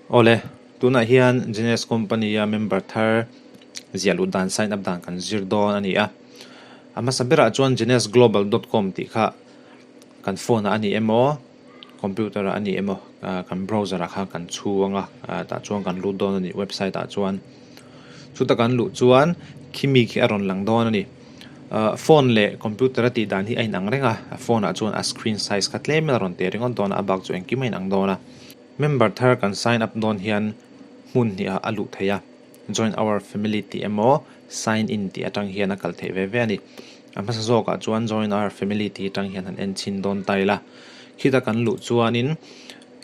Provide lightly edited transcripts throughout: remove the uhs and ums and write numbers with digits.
Awle, tunah hian Genes Company-a member thar ziah luh dan sign up dan kan zir dawn a ni a. A hmasa berah chuan genesglobal dot com tih kha kan phone ah a ni emaw computer ah a ni emaw kan browser ah khan kan chhu ang a, tah chuan kan lut dawn a ni website ah chuan. Chuta kan luh chuan khimi khi a rawn lang dawn a ni. Phone leh computer a tih dan hi a inang reng a, phone ah chuan a screen size kha tlem in a rawn teh ringawt dawn a, a bak chu engkim a inang dawn a. Member thar kan sign up dawn hian hmun hnih ah a luh theih a, Join our family tih emaw Sign in tih atang hian a kal theih ve ve a ni. A hmasa zawkah chuan Join our family tih atang hian han en chhin dawn ta ila. Khita kan luh chuanin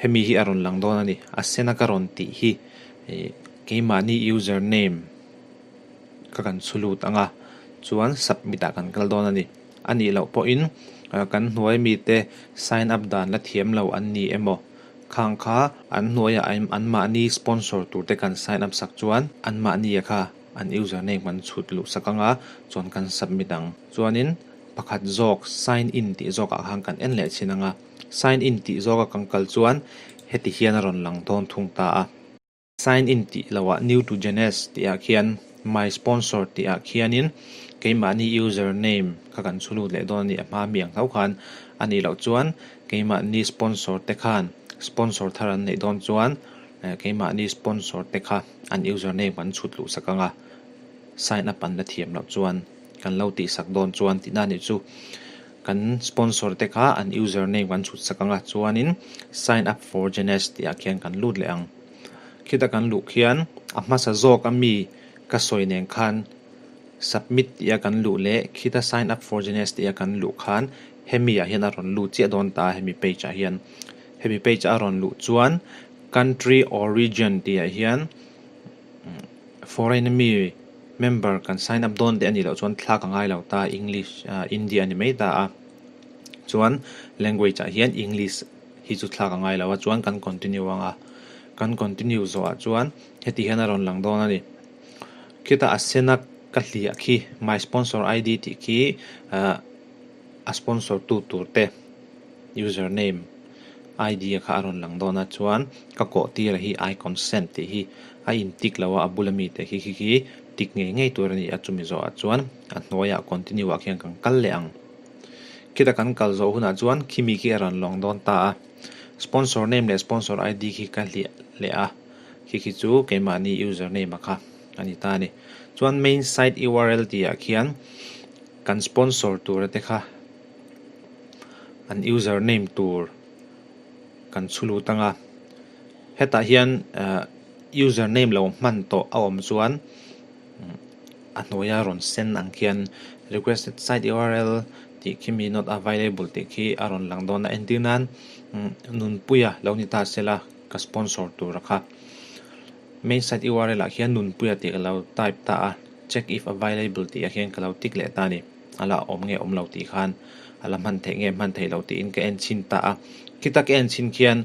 hemi hi a rawn lang dawn a ni. A sena ka rawn tih hi keimahni user name ka kan chhu lut ang a, chuan submit ah kan kal dawn a ni. A nih loh pawhin kan hnuai mite sign up dan la thiam lo an ni emaw Khang kha an hnuaiah anmahni sponsor tur te kan sign up sak chuan anmahnia kha an username kan chhut luh sak ang a, chuan kan submit ang. Chuanin pakhat zawk sign in tih zawkah khan kan en leh chin ang a, sign in tih zawka kan kal chuan heti hian a rawn lang dawn thung ta a. Sign in tih loah New to Jeunesse tih ah khian My Sponsor tih ah khianin keimahni user name kha kan chhu lut leh dawn a ni a hma mi ang tho khan a nih loh chuan keimahni sponsor te khan sponsor thar an neih dawn chuan keimahni sponsor te kha an user name kan chhut luh sak ang a, sign up an la thiam loh chuan kan lo tih sak dawn chuan tihna nih chu kan sponsor te kha an user name kan chhut sak ang a chuanin sign up for Jeunesse tih ah khian kan lut leh ang. Khita kan luh khian a hmasa zawk a mi ka sawi nen khan submit tih a kan luh leh khita sign up for Jeunesse tih a kan luh khan hemi ah hian a rawn lut chiah dawn ta a hemi page ah hian. Hemi page a rawn luh chuan country or region tih ah hian foreign a mi member kan sign up dawn teh a nih loh chuan thlak a ngai lo ta English India a ni mai ta a chuan language ah hian English hi chu thlak a ngai lo a chuan kan continue ang a kan continue zawh ah chuan heti hian a rawn lang dawn a ni khita a sena ka hliah khi my sponsor id tih khi ah a sponsor tu tur te user name id kha a rawn lang dawn a chuan ka kawh tir a hi I consent tih hi a in tick lo a a bula mi te khi khi khi tick ngei ngei tur a ni a chumi zawh ah chuan a hnuaiah continue ah khian kan kal leh ang. Khita kan kal zawh hunah chuan khimi khi a rawn lawng dawn ta a, sponsor name leh sponsor ID khi ka hliah leh a, khi khi chu keimahni user name a kha a ni ta a ni. Chuan main site url tih ah khian kan sponsor tura te kha an user name tur kan chhu lut ang a, hetah hian user name lo hman tawh a awm chuan a hnuaia rawn sen ang khian requested site url tih khi mi not available tih khi a rawn lang dawn a entir nan nunpuia lo ni ta sela ka sponsor tur a kha main site url ah khian nunpuia tih ka lo type ta a check if available tih ah khian ka lo tick leh ta a ni a la awm nge awm lo tih khan a la hman theih nge hman theih loh tiin ka en chhin ta a khita ka en chhin khian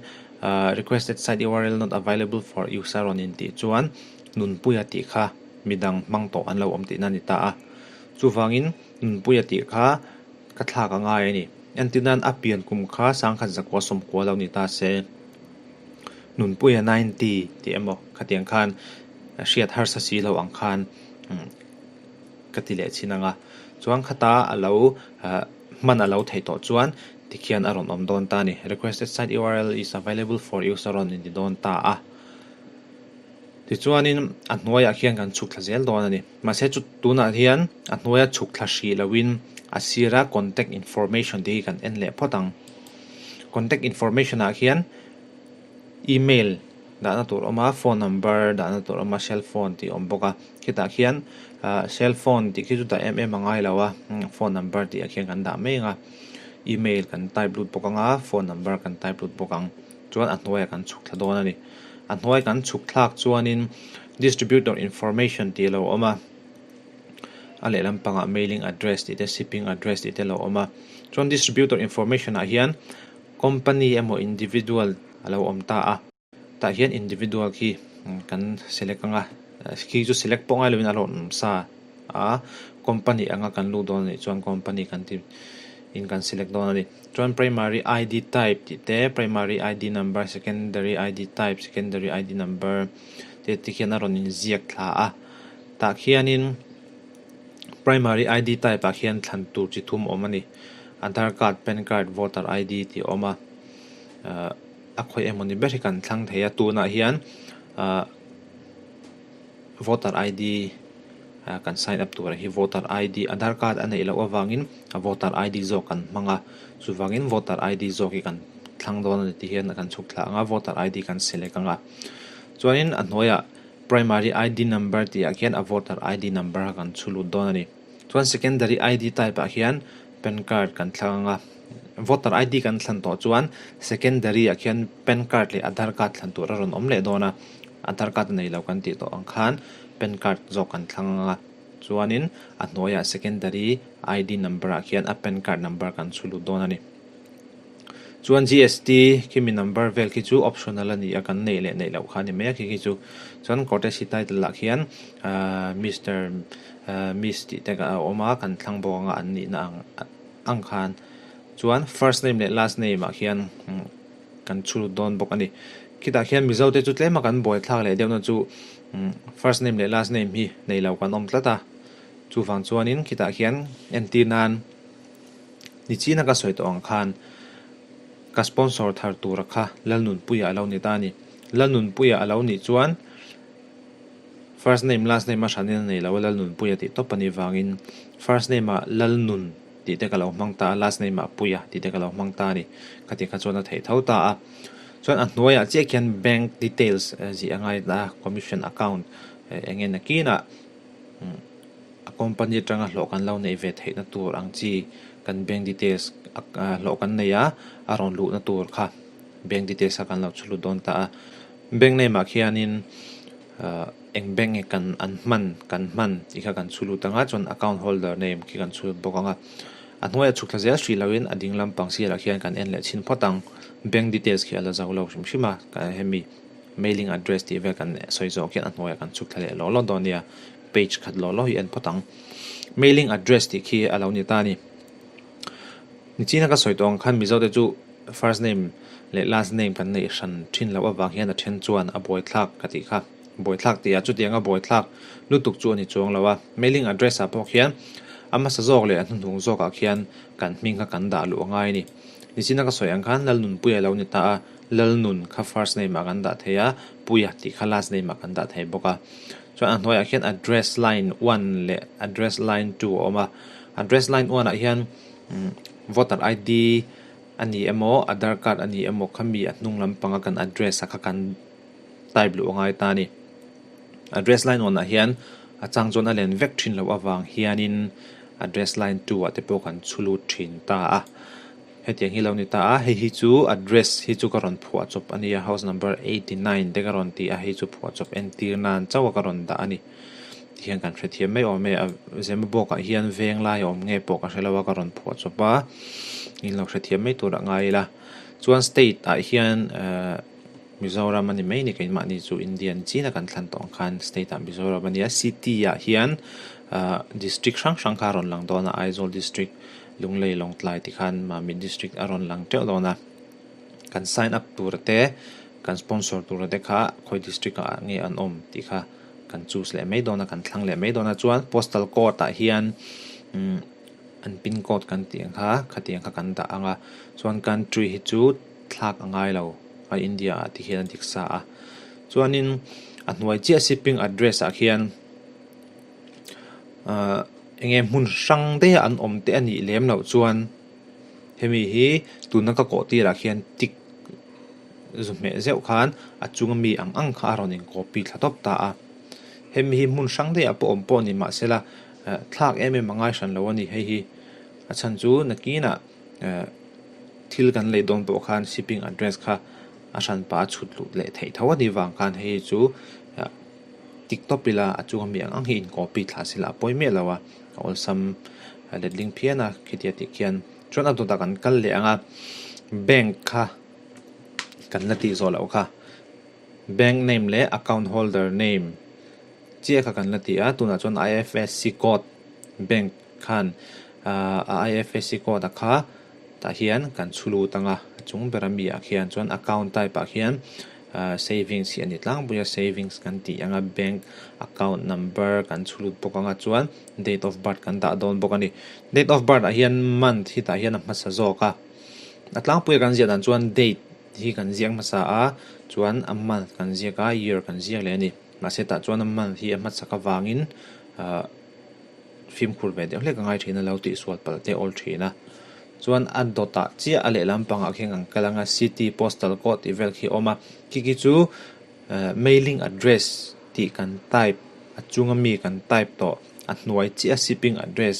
requested site url not available for use a rawn intih chuan Nunpuia tih kha midang hmang tawh an lo awm tihna a ni ta a. Chuvangin Nunpuia tih kha ka thlak a ngai a ni. Entirnan a pian kum kha sangkhat zakua sawmkua lo ni ta se, Nunpuia 90 tih emaw khatiang khan hriat harsa si lo ang khan ka ti leh chin ang a. Chuan khata a lo hman a lo theih tawh chuan tikhian a rawn awm dawn ta a ni. Requested site url is available for use a rawn inti dawn ta a. Tichuanin a hnuaiah khian kan chhuk thla zel dawn a ni. Mahse chu tunah hian a hnuaia chhuk thla hrih loin a sira contact information te hi kan en leh phawt ang. Contact information ah khian email dahna tur a awm a, phone number dahna tur a awm a, cell phone tih a awm bawk a. Khitah khian cell phone tih khi chu dah em em a ngai lo a, phone number tih ah khian kan dah mai ang a. Email kan type lut bawk ang a, phone number kan type lut bawk ang. Chuan a hnuaiah kan chhuk thla dawn a ni. A hnuai kan chhuk thlak chuanin distributor information tih a lo awm a, a lehlam pangah mailing address tih te shipping address tih te a lo awm a. Chuan distributor information ah hian company emaw individual a lo awm ta a. Tah hian individual khi kan select ang a, khi chu select pawh ngai lovin a lo awm sa a, company anga kan luh dawn anih chuan company kan ti. in kan select dawn a ni. Chuan primary ID type tih te, primary ID number, secondary ID type, secondary ID number te ti khian a rawn inziak thla a. Tah khianin primary ID type ah khian thlan tur chi thum awm a ni. Aadhaar card, pan card, voter ID tih a awm a. Ahh a khawih emaw ni ber hi kan thlang thei a. Tunah hian ahh voter ID kan sign up tur hi voter ID Aadhaar card a neih loh avangin a voter ID zawk kan hmang a chuvangin voter ID zawk hi kan thlang dawn a ni tih hian kan chhuk thla ang a voter ID kan select ang a chuanin a hnuaiah primary ID number tih ah khian a voter ID number kha kan chhu lut dawn a ni chuan secondary ID type ah khian pan card kan thlang ang a voter ID kan thlan tawh chuan secondary ah khian pan card leh Aadhaar card thlan tur a rawn awm leh dawn a. Aadhaar card a nei lo kan tih tawh ang khan pan card zawk kan thlang ang a, chuanin a hnuaiah secondary ID number ah khian a pan card number kan chhu lut dawn a ni. Chuan GST khi mi number vel khi chu optional a ni a, kan neih leh neih loh kha a ni mai a khi khi chu. Chuan courtesy title ah khian ahh Mister ahh Miss tih te a awm a, kan thlang bawk ang a an nihna ang ang khan. Chuan first name leh last name ah khian kan chhu lut dawn bawk a ni. Khitah khian Mizo te chu tlema kan buai thlak leh deuhna chu first name leh last name hi nei lo kan awm tlat a. Chuvang chuanin khitah khian entir nan ni china ka sawi tawh ang khan ka sponsor thar tura kha Lalnunpuia a lo ni ta a ni. Lalnunpuia a lo nih chuan first name last name a hranin a nei lo a Lalnunpuia tih tawp a nih vangin first name ah Lalnun tih te ka lo hmang ta a, last name ah Puia tih te ka lo hmang ta a ni. Khati kha chuan a theih tho ta a. Chuan a hnuaiah chiah khian bank details zih a ngai ta a, commission account eng nge nakinah a company atanga hlawh kan lo neih ve theihna tur ang chi kan bank details hlawh kan nei a, a rawn luhna tur kha bank details kha kan lo chhu lut dawn ta a. Bank name ah khianin ahh eng bank nge kan an hman kan hman tih kha kan chhu lut ang a chuan account holder name khi kan chhu lut bawk ang a a hnuaiah chhuk thla zel hrih loin a ding lampang sirah khian kan en leh chhin phawt ang bank details khi a la zo lo hrim hrim a hemi mailing address tih vel kan sawi zawh khian a hnuaiah kan chhuk thla leh lawh lawh dawn nia page khat lawh lawh hi en phawt ang mailing address tih khi a lo ni ta a ni. Nichina ka sawi tawh ang khan Mizote chu first name leh last name kan neih hran thin loh avang hian a then chuan a buaithlak ka tih kha. Buaithlak tih ah chutianga buaithlak lutuk chu a ni chuang lo a. Mailing address ah pawh khian a hmasa zawk leh a hnuhnung zawk ah khian kan hming kha kan dah luh a ngai a ni. Nichina ka sawi ang khan Lalnunpuia lo ni ta a, Lalnun kha first name ah kan dah thei a, Puia tih kha last name ah kan dah thei bawk a. Chuan a hnuaiah khian address line one leh address line two a awm a. Address line one ah hian voter ID a ni emaw Aadhaar card a ni emaw khami a hnung lampanga kan address ah kha kan type luh a ngai ta a ni. Address line one ah hian a chang chuan a len vek thin loh avang hianin address line two ah te pawh kan chhu lut thin ta a. Hetiang hi lo ni ta a, hei hi chu address hi chu ka rawn phuah chawp a nia house number 89 te ka rawn ti a, hei chu phuah chawp entir nan chauh a ka rawn dah a ni. Tihian kan hrethiam mai awm e, a Zemabawk ah hian veng lai a awm nge pawh ka hre lo a ka rawn phuah chawp a, in lo hrethiam mai tur a ngai ila. Chuan state ah hian ehh Mizoram a ni mai ni keimahni chu India ni chin a kan thlan tawh ang khan state ah Mizoram a nia, city ah hian ehh district hrang hrang kha a rawn lang dawn a, Aizawl district, Lunglei Lawngtlai ti khan Mamit district a rawn lang teuh dawn a, kan sign up tura te kan sponsor tura te kha khawi district ah nge an awm tih kha kan choose leh mai dawn a kan thlang leh mai dawn a chuan postal code ah hian umm an pin code kan tih ang kha khatiang kha kan dah ang a chuan country hi chu thlak a ngai lo a India ah ti hian a dik sa a chuanin a hnuai chiah shipping address ah khian ahh eng nge hmun hrang daih a an awm te a nih lem loh chuan hemi hi tuna ka kawh tir ah khian tick zu hmeh zeuh khan a chunga mi ang ang kha a rawn in copy thla tawp ta a hemi hi hmun hrang daih ah pawh awm pawh ni mahsela eh thlak em em a ngai hran lo a ni hei hi a chhan chu nakinah eh thil kan lei dawn pawh khan shipping address kha a hran pah a chhut luh leh theih tho a nih vang khan hei chu eh tik tawp ila a chunga mi ang ang hi in copy thla sela a pawi miah lo a a awlsam letling phian a khitia tih khian chuan a dawtah kan kal leh ang a bank kha. Kan la tih zawh loh kha. Bank name leh account holder name chiah kha kan la ti a, tunah chuan IFSC code bank khan a IFSC code a kha. Tah hian kan chhu lut ang a, a chung ber ami ah khian chuan account type ah khian savings hi a ni tlangpui a, savings kan tih ang a, bank account number kan chhu lut bawk ang a, chuan date of birth kan dah dawn bawk a ni. Date of birth ah hian month hi tah hian a hmasa zawk a, a tlangpuia kan ziah dan chuan date hi kan ziak hmasa a, chuan a month kan ziak a, year kan ziak leh a ni. Mahse tah chuan a month hi a hmasak avangin ahh fimkhur ve deuh hlek a ngai thin a, lo tihsual palh te awl thin a. Chuan a dawtah chiah a lehlam pangah khian kan kal ang a, city postal code tih vel khi a awm a, khi khi chu eh mailing address tih kan type a chunga mi kan type tawh a hnuai chiah a shipping address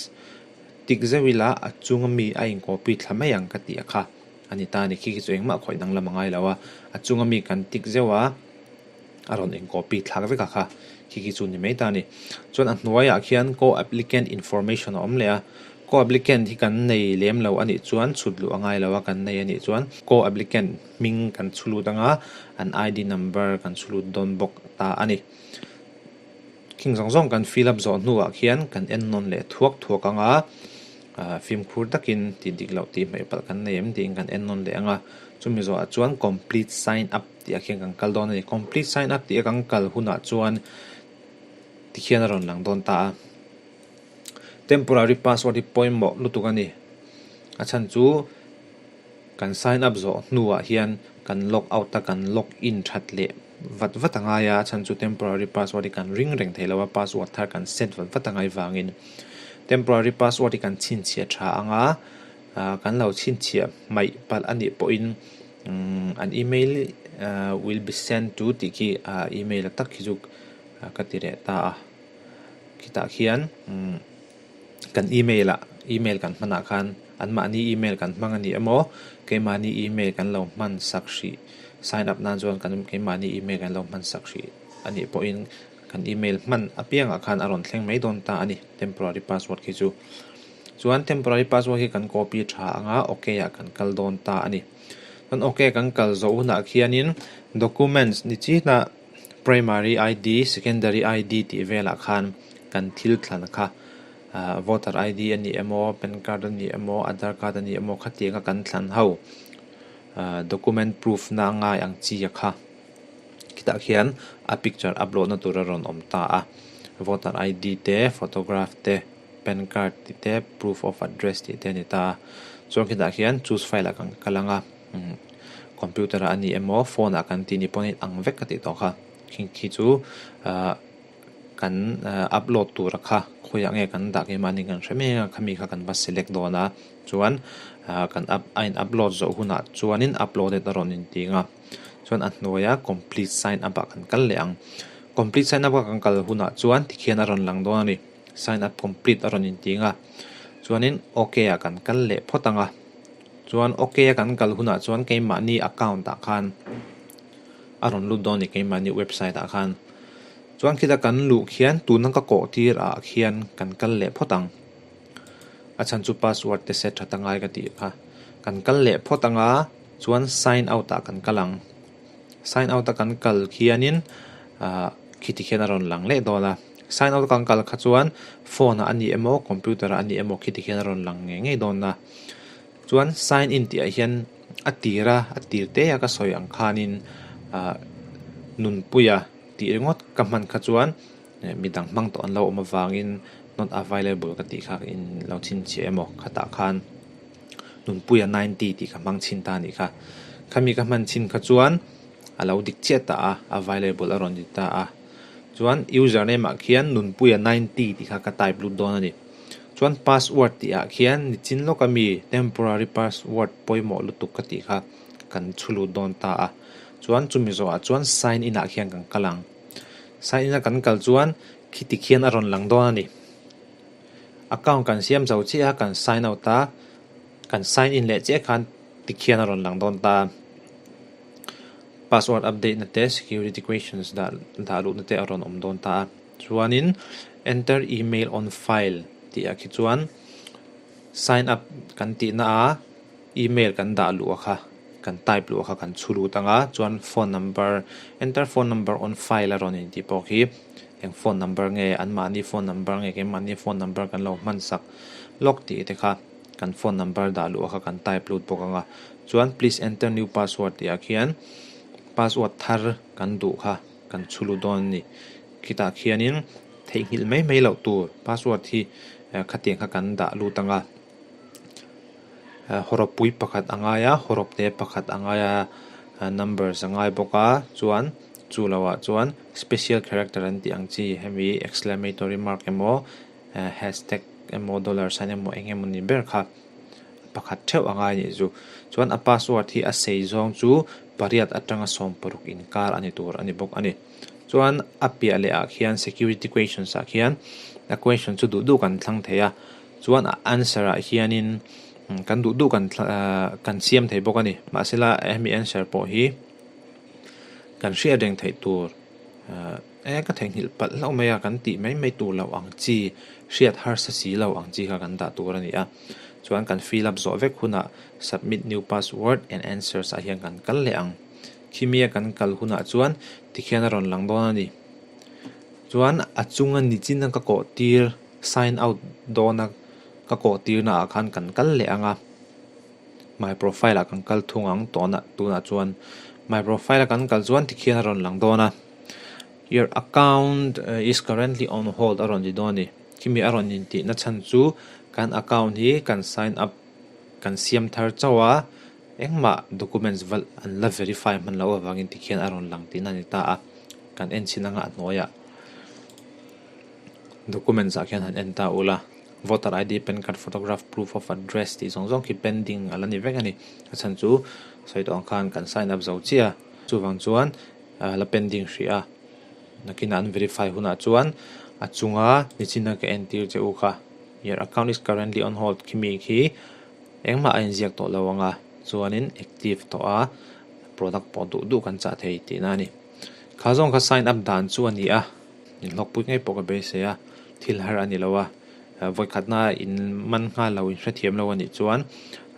tik zeuh ila a chunga mi a in copy thla mai ang ka tih a kha a ni ta a ni, khi khi chu engmah khawih dang lam a ngai lo a, a chunga mi kan tik zeuh a. a rawn in copy thlak vek a kha, khi khi chu ni mai ta a ni. Chuan a hnuaiah khian co-applicant information a awm leh a, co-applicant hi kan nei lem lo a nih chuan chhut luh a ngai lo a, kan nei a nih chuan co-applicant hming kan chhu lut ang a, an ID number kan chhu lut dawn bawk ta a ni. Khing zawng zawng kan fill up zawh hnuah khian kan en nawn leh thuak thuak ang a, fimkhur takin tih dik loh tih hmaih palh kan nei em tiin kan en nawn leh ang a, chumi zawhah chuan complete sign up tih ah khian kan kal dawn a ni. Complete sign up tih a kan kal hunah chuan tikhian a rawn lang dawn ta a. Temporary password hi pawimawh lutuk a ni. A chhan chu kan sign up zawh hnuah hian kan log out a kan log in that leh vat vat a ngai a, a chhan chu temporary password hi kan ring reng thei lo a, password thar kan set vat vat a ngai vangin temporary password hi kan chhinchhiah tha ang a, kan lo chhinchhiah hmaih palh a nih pawhin An email will be sent to tih khi email a tak khi chu ka ti leh ta a. Khitah khian kan email ah email kan hmanah khan anmahni email kan hmang a ni emaw keimahni email kan lo hman sak hrih sign up nan chuan kan keimahni email kan lo hman sak hrih a nih pawhin kan email hman apiangah khan a rawn thleng mai dawn ta a ni temporary password khi chu. Chuan temporary password hi kan copy tha anga ok ah kan kal dawn ta a ni. Chuan ok kan kal zawh hunah khianin documents ni chinah primary ID, secondary ID tih velah khan kan thil thlan kha ah voter ID a ni emaw, pan card a ni emaw, aadhar card a ni emaw khatianga kan thlan ho ah document proof na ngai ang chi a kha. Khitah khian a picture upload na tur a rawn awm ta a, voter ID te, photograph te. Pan card tih te proof of address tih te a ni ta a, chuan khitah khian choose file ah kan kal ang a, computer ah a ni emaw phone ah kan tih ni pawhin ang vek ka tih tawh kha, khing khi chu ahh kan upload tur a kha khawiah nge kan dah keimahni kan hre mek a khami kha kan va select dawn a, chuan ahh kan up a in upload zawh hunah chuanin uploaded a rawn inti ang a, chuan a hnuaia complete sign up ah kan kal leh ang, complete sign up a kan kal hunah chuan tikhian a rawn lang dawn a ni. Sign up complete a rawn inti ang a, chuanin ok ah kan kal leh phawt ang a, chuan ok a kan kal hunah chuan keimahni account ah khan a rawn lut dawn a ni keimahni website ah khan. Chuan khita kan luh khian tuna ka kawh tir ah khian kan kal leh phawt ang, a chhan chu password te set that angai ka tih kha. Kan kal leh phawt ang a, chuan sign out ah kan kal ang. Sign out a kan kal khianin ah khiti khian a rawn lang leh dawn a. Sign out kan kal kha chuan phone ah a ni emaw computer ah a ni emaw khiti khian a rawn lang ngei ngei dawn a. Chuan sign in tih ah hian a tir a a tir te a ka sawi ang khanin ah nunpuia tih ringawt ka hman kha chuan midang hmang tawh an lo awm avangin not available ka tih kha in lo chhinchhiah emaw khatah khan nunpuia ninety tih ka hmang chhin ta a nih kha. Khami ka hman chhin kha chuan a lo dik chiah ta a available a rawn ni ta a. Chuan username ah khian nunpuia ninety tih kha ka type lut dawn a ni. Chuan password tih ah khian nichin lawk ami temporary password pawimawh lutuk ka tih kha kan chhu lut dawn ta a. Chuan chumi zawh ah chuan sign in ah khian kan kal ang. Sign in a kan kal chuan khiti khian a rawn lang dawn a ni. Account kan siam zo chiah a kan sign out a, kan sign in leh chiah khan tikhian a rawn lang dawn ta a. Password update na te security questions dah dah luh na te a rawn awm dawn ta a. Chuanin enter email on file tih ah khi chuan sign up kan tih na a email kan dah luh a kha kan type luh a kha kan chhu lut ang a chuan phone number enter phone number on file a rawn intih pawh khi eng phone number nge anmahni phone number nge keimahni phone number kan lo hman sak lawk tih te kha. Kan phone number dah luh kha kan type lut bawk anga. Chuan please enter new password tih ah khian password thar kan duh kha kan chhu lut dawn a ni. Khitah khianin theihnghilh mai mai loh tur password hi khatiang kha kan dah lut anga. Hawrawp pui pakhat a ngai a, hawrawp te pakhat a ngai a, numbers a ngai bawk a, chuan chu lohah chuan special character an tih ang chi hemi exclamatory mark emaw hashtag emaw dollar sign emaw eng emaw ni ber kha pakhat theuh a ngai a nih chu. Chuan a password hi a sei zawng chu pariat atanga 16 inkar a ni tur a ni bawk a ni. Chuan a piah leh ah khian security questions ah khian a question chu duh duh kan thlang thei a. Chuan a answer ah hianin kan duh duh kan kan siam thei bawk a ni. Mahsela hemi answer pawh hi kan hriat reng theih tur e ka theihnghilh palh hlauh mai a kan tih mai mai tur loh ang chi hriat harsa si lo ang chi kha kan dah tur a ni a. Chuan kan fill up zawh vek hunah submit new password and answers ah hian kan kal leh ang. Khimia kan kal hunah chuan tikhian a rawn lang dawn a ni. Chuan a chunga nichin a ka kawh tir. Sign out dawna ka kawh tirna ah khan kan kal leh ang a, my profile ah kan kal thung ang tawhna tunah chuan my profile a kan kal chuan tikhian a rawn lang dawn a, your account is currently on hold a rawn ti dawn a ni. Khimi a rawn intihna chhan chu kan account hi kan sign up kan siam thar chauh a, engmah documents va an la verify hman loh avangin tikhian a rawn lang tihna a ni ta a, kan en chhin anga a hnuaiah. Documents ah khian han en ta ula, Voter ID, Pan Card, Photograph, Proof of Address tih zawng zawng khi pending a la ni vek a ni. A chhan chu sawi tawh ang khan kan sign up zo chiah a, chuvang chuan a la pending hrih a. Nakinah an verify hunah chuan a chunga nichina ka entir che u kha Your account is currently on hold khi mi khi engmah a inziak tawh lo ang a, chuanin active tawh a, product pawh duh duh kan chah thei tihna a ni. Kha zawng kha sign up dan chu a ni a. Inhlawkpui ngei pawh ka beisei a, thil har a ni lo a, vawikhatna in man nghal lo, in hrethiam lo a nih chuan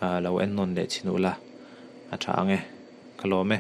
lo en nawn leh chhin ula a tha ang e, ka lawm e.